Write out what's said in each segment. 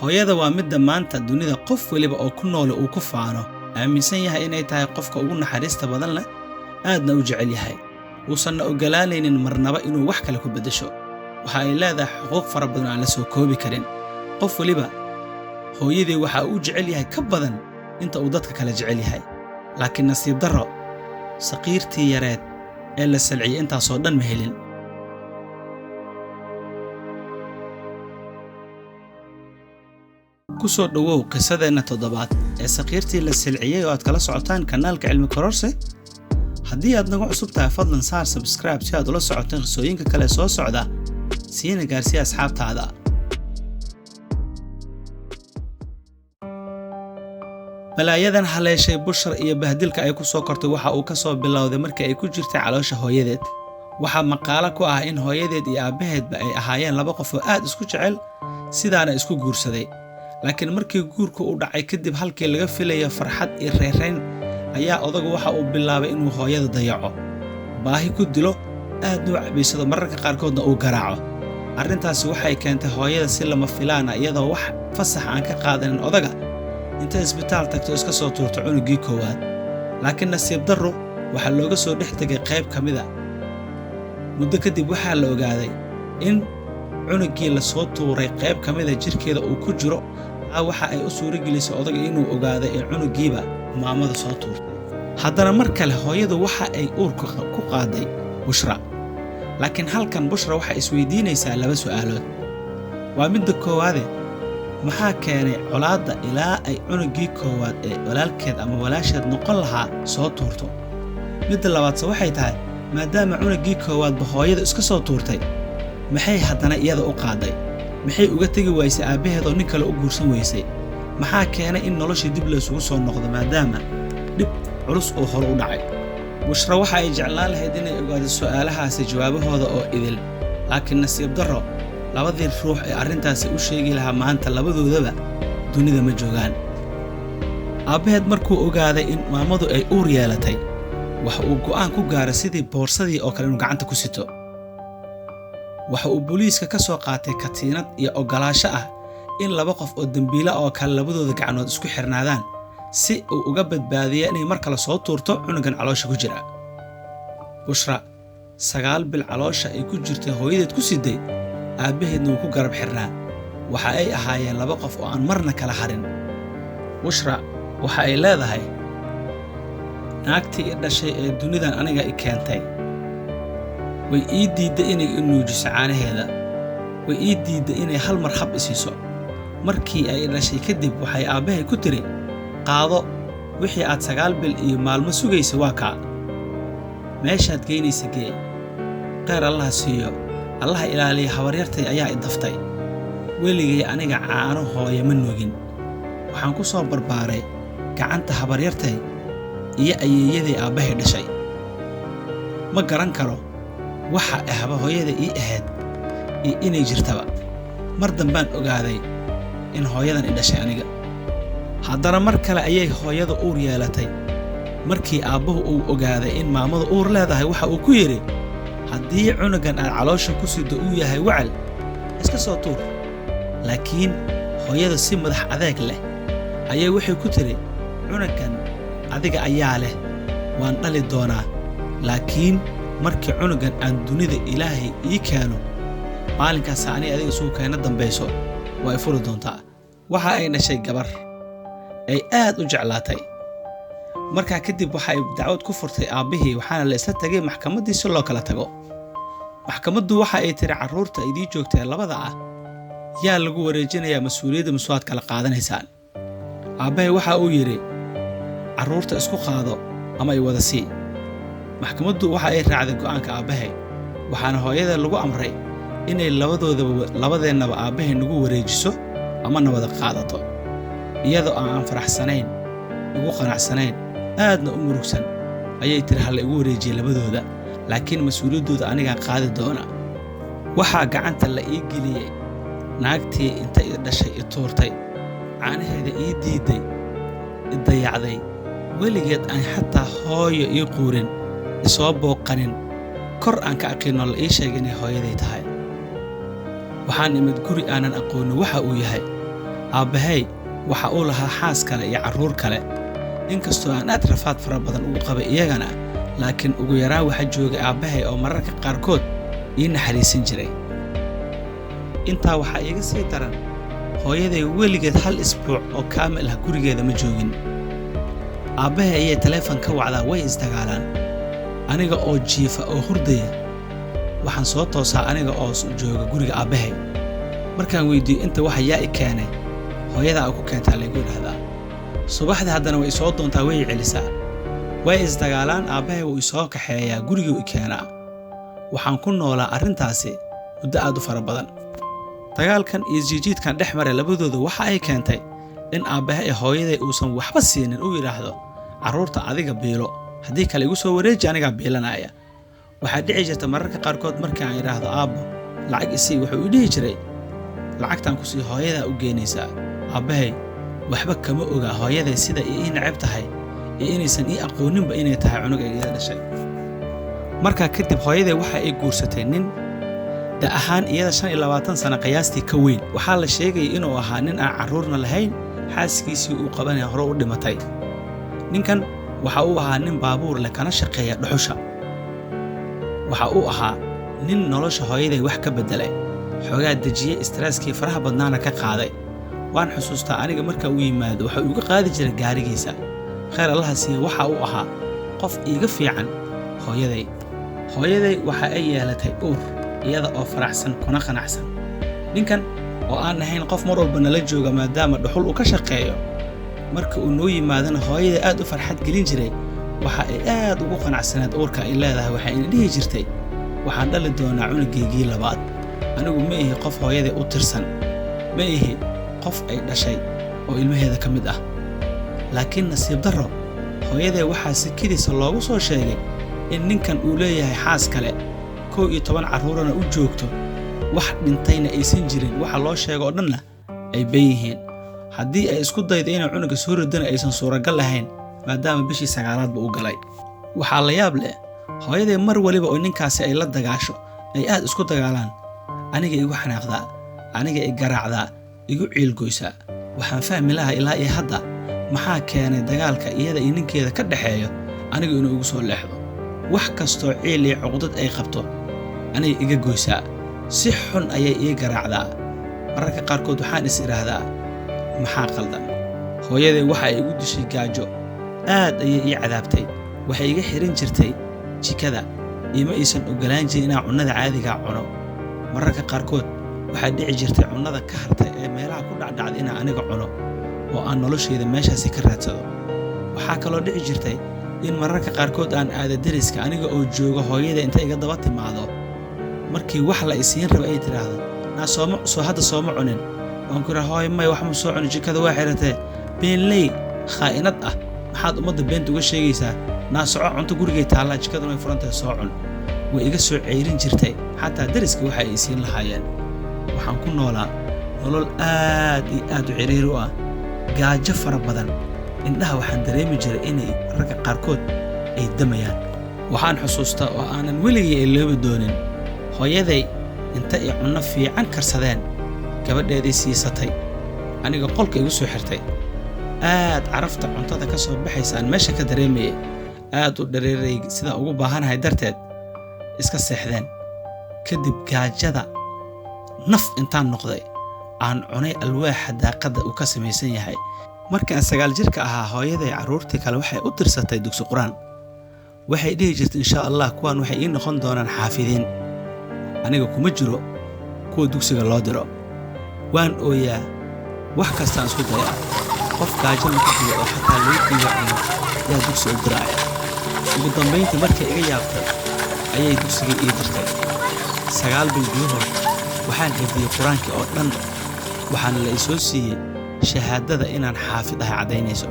Hooyada waa midda maanta dunida qof weliba oo ku noole uu ku faano, aaminsan yahay inay tahay qofka ugu naxariista badan leh, aadna u jecel yahay, uusanna oggolaanaynin marnaba inuu wax kale ku beddesho. Waxa ay leedahay xuquuq fara badan oo aan la soo koobi karin. Qof weliba hooyadii waxa uu jecel yahay ka badan inta uu dadka kale jecel yahay. Laakiin nasiib darro, saqiirtii yareed ee la salciyey intaasoo dhan ma helin. Ku soo dhowow qisadeenna toddobaad ee saqiirtii la silciyey oo aad kala socotaan kanaalka Cilmi Kororse. Haddii aad nagu cusub tahay, fadlan saar subscribe si aad ula socoto qisooyinka kale soo socda, siina gaarsii asxaabtaada. Balaayadan haleeshay Bushra iyo bahdilka ay ku soo kortay waxa uu ka soo bilowday markii ay ku jirtay caloosha hooyadeed. Waxaa maqaalo ku ah in hooyadeed iyo aabbaheedba ay ahaayeen laba qof oo aad isku jecel, sidaana isku guursaday. Laakiin markii guurku u dhacay kadib, halkii laga filayo farxad iyo reerayn, ayaa odagu waxa uu bilaabay inuu hooyada dayaco, baahi ku dilo, aadna u cabaysado, mararka qaarkoodna uu garaaco. Arrintaasi waxay keentay hooyada si lama filaan ah, iyadoo wax fasax aan ka qaadanin odaga, intay isbitaal tagto iska soo tuurto cunuggii koowaad. Laakiin nasiib darro, waxaa looga soo dhex tegay qayb ka mid a. Muddo kadib waxaa la ogaaday in cunuggii la soo tuuray qayb ka mida jirkeeda uu ku jiro. Taa waxa ay u suuro gelisay odaga inuu ogaado in cunugiiba maamada soo tuurtay. Haddana mar kale hooyadu waxa ay uurka ku qaaday Bushra. Laakiin halkan Bushra waxay isweydiinaysaa laba su'aalood. Waa midda koowaade, maxaa keenay colaadda ilaa ay cunuggii koowaad ee walaalkeed ama walaasheed noqon lahaa soo tuurto? Midda labaadse waxay tahay, maadaama cunuggii koowaadba hooyada iska soo tuurtay, maxay haddana iyada u qaaday? Maxay uga tegi waysay aabbaheed oo nin kale u guursan weysay? Maxaa keenay in noloshii dib laysugu soo noqdo maadaama dhib culus oo hore u dhacay? Bushra waxa ay jeclaan lahayd inay ogaato su'aalahaasi jawaabahooda oo idil, laakiin nasiib darro, labadii ruux ee arrintaasi u sheegi lahaa maanta labadoodaba dunida ma joogaan. Aabbaheed markuu ogaaday in maamadu ay uur yeelatay, waxa uu go'aan ku gaaray sidii boorsadii oo kale inuu gacanta ku sito. Waxa uu booliiska ka soo qaatay katiinad iyo oggolaansho ah in laba qof oo dembiila oo kale labadooda gacnood isku xirnaadaan, si uu uga badbaadiyo inay mar kale soo tuurto cunugan caloosha ku jira. Bushra 9 bil caloosha ay ku jirtay hooyadeed ku siday, aabbaheedna wuu ku garab xirnaa. Waxa ay ahaayeen laba qof oo aan marna kala harin. Bushra waxa ay leedahay, naagtii i dhashay ee dunidan aniga i keentay way ii diidday inay i nuujiso caanaheeda, way ii diidday inay hal mar hab i siiso. Markii ay i dhashay kadib waxay aabbahay ku tiri, qaado wixii aad 9 bil iyo maalmo sugaysa, waa kaa, meeshaad geynaysa gee. Khayr Allaha siiyo, Allaha ilaaliya, habaryartay ayaa i daftay. Weligay aniga caano hooye ma nuugin. Waxaan ku soo barbaaray gacanta habaryartay iyo ayeeyaday aabbahay dhashay. Ma garan karo waxa ahba hooyada ii ahayd iyo inay jirtaba. Mar dambaan ogaaday in hooyadan i dhashay aniga. Haddana mar kale ayay hooyada uur yeelatay. Markii aabbuhu uu ogaaday in maamadu uur leedahay, waxa uu ku yidhi, haddii cunugan aad caloosha ku siddo uu yahay wacal, iska soo tuur. Laakiin hooyada si madax adeeg leh ayay waxay ku tiri, cunugan adiga ayaa leh, waan dhali doonaa, laakiin markii cunugan aan dunida Ilaahay ii keeno, maalinkaas ani adiga isugu keena dambayso, waa i furi doontaa. Waxa ay dhashay gabar ay aad u jeclaatay. Markaa kadib waxa ay dacwad ku furtay aabbihii, waxaana la isla tagay maxkamaddii si loo kala tago. Maxkamaddu waxa ay tiri, carruurta idii joogtee labada ah yaa lagu wareejinayaa mas-uuliyadda, maswaad kala qaadanaysaan? Aabbahay waxa uu yidhi, carruurta isku qaado ama ay wada sii. Maxkamaddu waxa ay raacday go'aanka aabbahay, waxaana hooyada lagu amray inay labadoodaba labadeennaba aabbahay nagu wareejiso ama na wada qaadato. Iyadoo aan faraxsanayn, igu qanacsanayn, aadna u murugsan, ayay tiri, ha la igu wareejiyey labadooda, laakiin mas-uuliyaddooda anigaa qaadi doona. Waxaa gacanta la ii geliyey naagtii inta i dhashay i tuurtay, caanaheeda ii diidday, i dayacday, weligeed aan xataa hooyo ii quurin, isoo booqanin, kor aan ka aqiinoo la ii sheegay inay hooyaday tahay. Waxaan imid guri aanan aqoonin waxa uu yahay. Aabbahay waxa uu lahaa xaas kale iyo carruur kale. Inkastoo aan aad rafaad fara badan ugu qabay iyagana, laakiin ugu yaraan waxa joogay aabbahay oo mararka qaarkood ii naxariisan jiray. Intaa waxaa iiga sii daran, hooyaday weligeed hal isbuuc oo kaamil ah gurigeeda ma joogin. Aabbahay ayay taleefan ka wacdaa, way isdagaalaan. Aniga oo jiifa oo hurdaya, waxaan soo toosaa aniga oo jooga guriga aabbahay. Markaan weydiiyo inta waxa yaa i keenay, hooyadaa ku keentaa laygu yidhaahdaa. Subaxdii haddana way isoo doontaa, way i celisaa. Way isdagaalaan, aabbahay wuu isoo kaxeeyaa, guriguu i keenaa. Waxaan ku noolaa arrintaasi muddo aad u fara badan. Dagaalkan iyo isjiijiidkan dhex maray labadooda waxa ay keentay in aabbahay hooyaday uusan waxba siinin, uu yidhaahdo carruurta adiga biilo, haddii kale igu soo wareeji anigaa biilanaya. Waxaa dhici jirta mararka qaarkood markii aan idhaahdo aabbo lacag isii, wuxuu i dhihi jiray lacagtaan ku sii hooyadaa u geenaysaa. Aabbahay waxba kama oga hooyaday sida ii neceb tahay iyo inaysan ii aqooninba inay tahay cunug ay ila dhashay. Markaa kadib hooyaday waxa ay guursatay nin da ahaan iyada 25 sano qiyaastii ka weyn. Waxaa la sheegayay inuu ahaa nin aan carruurna lahayn, xaaskiisii uu qabanaya hore u dhimatay. Ninkan waxa uu ahaa nin baabuur leh kana shaqeeya dhuxusha. Waxa uu ahaa nin nolosha hooyaday wax ka beddelay, xoogaa dejiyey, istresskii faraha badnaana ka qaaday. Waan xusuustaa aniga marka uu yimaado waxa uu iga qaadi jiray gaarigiisa. Khayr Allaha siiye, waxa uu ahaa qof iiga fiican hooyaday. Hooyaday waxa ay yeelatay uur iyada oo faraxsan kuna qanacsan. Ninkan oo aan ahayn qof mar walba nala jooga maadaama dhuxul uu ka shaqeeyo, marka uu noo yimaadana hooyaday aad u farxad gelin jiray. Waxa ay aad ugu qanacsanayd uurka ay leedahay, waxayna dhihi jirtay waxaan dhali doonaa cunugaygii labaad. Anigu ma ihi qof hooyaday u tirsan, ma ihi qof ay dhashay oo ilmaheeda ka mid ah. Laakiin nasiib darro, hooyaday waxaa sikidiisa loogu soo sheegay in ninkan uu leeyahay xaas kale, 11 carruurana u joogto, wax dhintayna aysan jirin, waxa loo sheego oo dhanna ay been yihiin. Haddii ay isku daydo inay cunuga soo ridana aysan suuragal lahayn maadaama bishii 9aadba u galay. Waxaa la yaab leh, hooyaday mar waliba oo ninkaasi ay la dagaasho, ay aad isku dagaalaan, aniga igu xanaaqdaa, aniga i garaacdaa, igu ciilgoysaa. Waxaan fahmi lahaa ilaa iyo hadda maxaa keenay dagaalka iyada iyo ninkeeda ka dhexeeyo anigu inuu igu soo leexdo. Wax kastoo ciil iyo cuqdad ay qabto aniga iga goysaa, si xun ayay ii garaacdaa. Mararka qaarkood waxaan is idhaahdaa maxaa qaldan. Hooyaday waxa ay igu dishay gaajo, aad ayay ii cadaabtay. Waxay iga xirin jirtay jikada, ima aysan ogolaan jirin inaan cunnada caadigaa cuno. Mararka qaarkood waxaa dhici jirtay cunnada ka hartay ee meelaha ku dhacdhacda inaan aniga cuno oo aan noloshayda meeshaasi ka raadsado. Waxaa kaloo dhici jirtay in mararka qaarkood aan aado deriska aniga oo jooga, hooyada inta iga daba timaado markii wax la isiin raba ay tidhaahdo naa sooma soo hadda sooma cunin. Waan ku idhaha hooyo may wax ma soo cunin, jikada waa xiratee. Beenley khaa'inad ah, maxaad ummadda beenta uga sheegaysaa? Naa soco, cunto gurigay taallaa, jikaduna way furan tahay, soo cun. Way iga soo ceyrin jirtay xataa deriska waxa ay isiin lahaayeen. Waxaan ku noolaa nolol aad iyo aad u ciriiri u ah, gaajo fara badan. Indhaha waxaan dareemi jiray inay ragga qaarkood ay damayaan. Waxaan xusuustaa oo aanan weligay iloobi doonin, hooyaday inta ay cunno fiican karsadeen gabadheedii siisatay, aniga qolka igu soo xirtay. Aad carafta cuntada ka soo baxaysa aan meesha ka dareemayay, aad u dhareerayay sidaa ugu baahanahay darteed, iska seexdeen. Kadib gaajada naf intaan noqday aan cunay alwaaxa daaqadda uu ka samaysan yahay. Markaan 9 jirka ahaa, hooyaday carruurtii kale waxay u tirsatay dugsi qur-aan. Waxay dhihi jirtay insha Allah kuwan waxay ii noqon doonaan xaafidiin. Aniga kuma jiro kuwa dugsiga loo diro. Waan ooyaa, wax kastaan isku dayaa. Qof gaajo lagu dilo oo xataa lagu diido cuno yaa dugsi u diraaya. Ugu dambayntii markay iga yaabtay ayay dugsigii ii dirtay. 9 bil gudahood waxaan xifdiyey qur-aankii oo dhan, waxaana la isoo siiyey shahaadada inaan xaafid ahay caddaynayso.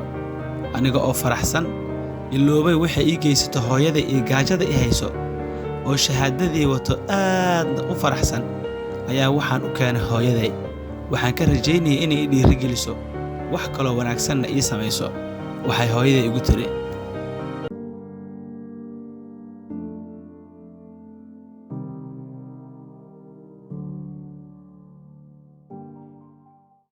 Aniga oo faraxsan iloobay waxay ii geysato hooyada iyo gaajada i hayso, oo shahaadadii wato aadna u faraxsan, ayaa waxaan u keenay hooyaday. Waxaan ka rajaynayay inay i dhiirigeliso, wax kaloo wanaagsanna ii samayso. Waxay hooyaday igu tiri